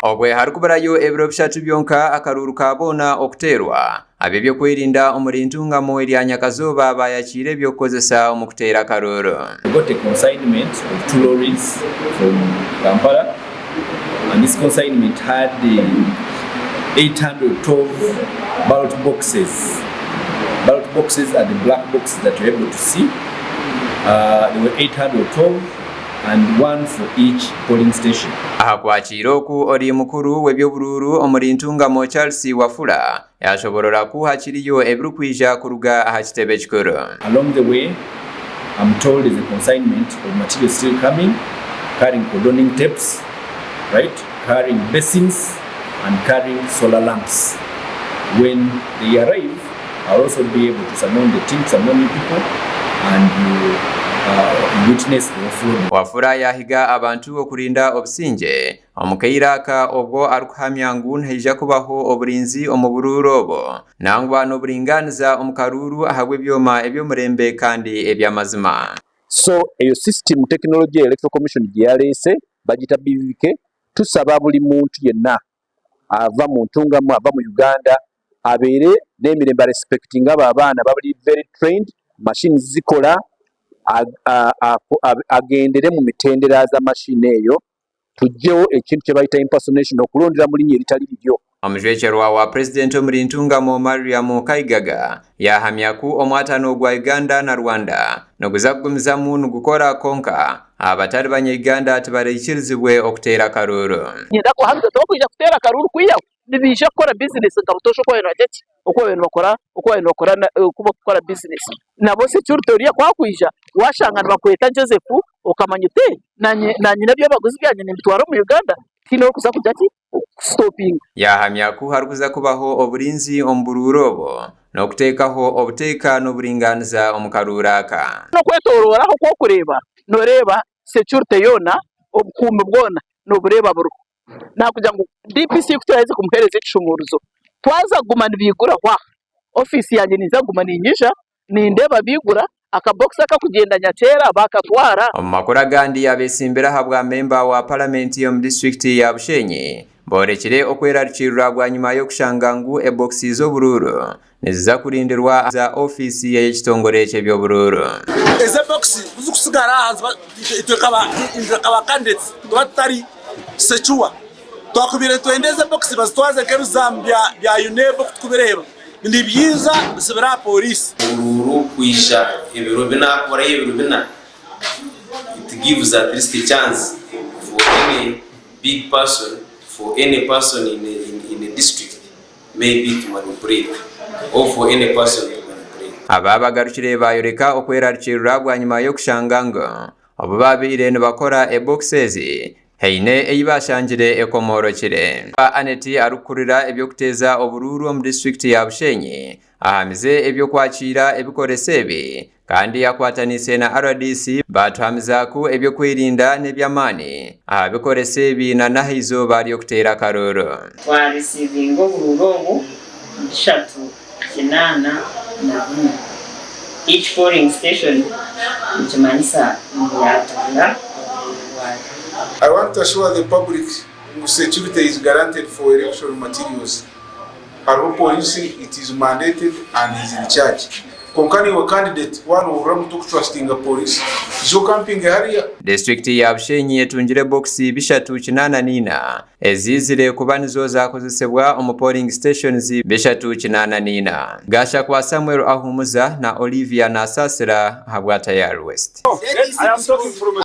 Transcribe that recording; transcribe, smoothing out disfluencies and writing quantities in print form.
Obwe harikuburayo ebiro bishatu byonka akaruuru ka boona okuteerwa, ab'ebyokwerinda omuri Ntungamo erya Nyakazooba baayakiira eby'okukozesa omu kuteera akaruuru. We got a consignment of two lorries from Kampala and this consignment had 812 ballot boxes. Ballot boxes are the black boxes that you're able to see. Uh, there were 812 and one for each polling station. Aha kwakiira oku, ori mukuru w'eby'oburuuru omuri Ntungamo Charles Wafula yashoborora ku hakiriyo ebirikwija kuruga aha kitebe kikuru. Along the way, I'm told there's a consignment of material still coming, carrying cordoning tapes, right, carrying basins and carrying solar lamps. When they arrive, I'll also be able to summon the team, summon you people and you uh, witness the offloading. Wafula yahiga abantu okurinda obusingye omu kaire aka obwo arikuhamya ngu nihaija kubaho oburinzi omu buruuru obwo nangwa n'oburingaaniza omu karuuru ahabw'ebyoma eby'omurembe kandi eby'amazima. So eyo system technology ya Electoral Commission gye yaleese bagiyita BVK. Tusaba buli muntu yenna ava mu Ntungamo ava mu Uganda abeere n'emirembe arespectinge abo abaana bali very trained, machines zikola agendere mu mitendera za machine eyo tugyewo ekintu kyebayita impersonation okulondera mu linnya eritali liryo. Omujwekyerwa wa Purezidenti omuri Ntungamo Mariam Kaigaga yaahamya ku omwatano gwa Uganda na Rwanda niguza kugumizamu nigukora kwonka abatari banya-Uganda tibaraikirizibwe okuteera akaruuru. Niinyenda kubahamiza tibarikwija kuteera akaruuru kwihaho nibaija kukora bizinesi nka butoosha oku baabaire nibagira ki, oku baabaire nibakora oku baabaire nibakora oku barikukora bizinesi. Nabo security oriya ku akwija waashanga nibakweta Joseph okamanya oti naanye naanye eby'abaguzi byangye nimbitwara omu Uganda tihaine orikuza kugira ki, okukusitopinga. Yaahamya ku harikuza kubaho oburinzi omu buruuru obwo n'okuteekaho obuteeka n'oburingaaniza omu karuuru aka. N'okwetoroora aho ku orikureeba nooreeba security yoona, obukuumi bwona noobureeba buriho. Naakugira ngu DPC ku turaheze kumuheereza ekishumuurizo, twaza kuguma nibaiguraho aha, ofiisi yangye ninza kuguma niinyija nindeeba baigura, akabokisi akakugyenda nyakyera baakatwara. Omu makuru agandi, abetsimbire aha bwa memba wa Paramenti omu disiturikiti ya Bushenyi boorekire okwerarikirira bwanyima y'okushanga ngu ebokisi z'oburuuru niziza kurindirwa aha ofiisi ey'ekitongore ky'eby'oburuuru. Ezi ebokisi ku zikusigara aha itwe nka ba candidates nituba tutari secure. Twakubaire nitwenda ezi ebokisi bazitwaze nk'ebizamu bya UNEB oku tukubireeba nibyiza bisibire aha pooriisi. Oburuuru kwija ebiro bina kuburayo ebiro bina it gives at least a chance for any big person for any person in in a district maybe to manipulate or for any person to manipulate. Aba bagarukire bayoreka okwerarikirira bwanyima y'okushanga ngu obu babaire nibakora ebokisi ezi haine ei bashangire ekomoorokire. Annet arikukurira eby'okuteeza oburuuru omu disiturikiti ya Bushenyi ahamize eby'okwakiira ebikoreso ebi kandi akwataniise na rdc baatuhamiza ku eby'okwerinda n'eby'amaani aha bikoreso ebi na n'ahaizooba ry'okuteera akaruuru. Twa receiving oburuuru obu 384 each polling station nikimanyisa ngu yatunga oburuuru bwayo. I want to assure the public ngu security is guaranteed for election materials. Hariho police it is mandated and is in charge. Kwonka naiwe candidate waaba nohurira ngu tokutrustinga police, ija okampinge hariya. Disiturikiti ya Bushenyi etungire bokisi 384 eziizire kuba nizo zaakozesebwa omu polling stations 384. Gashakwa Samuel Ahumuza na Olivia Nasasira ahabwa Tayari West.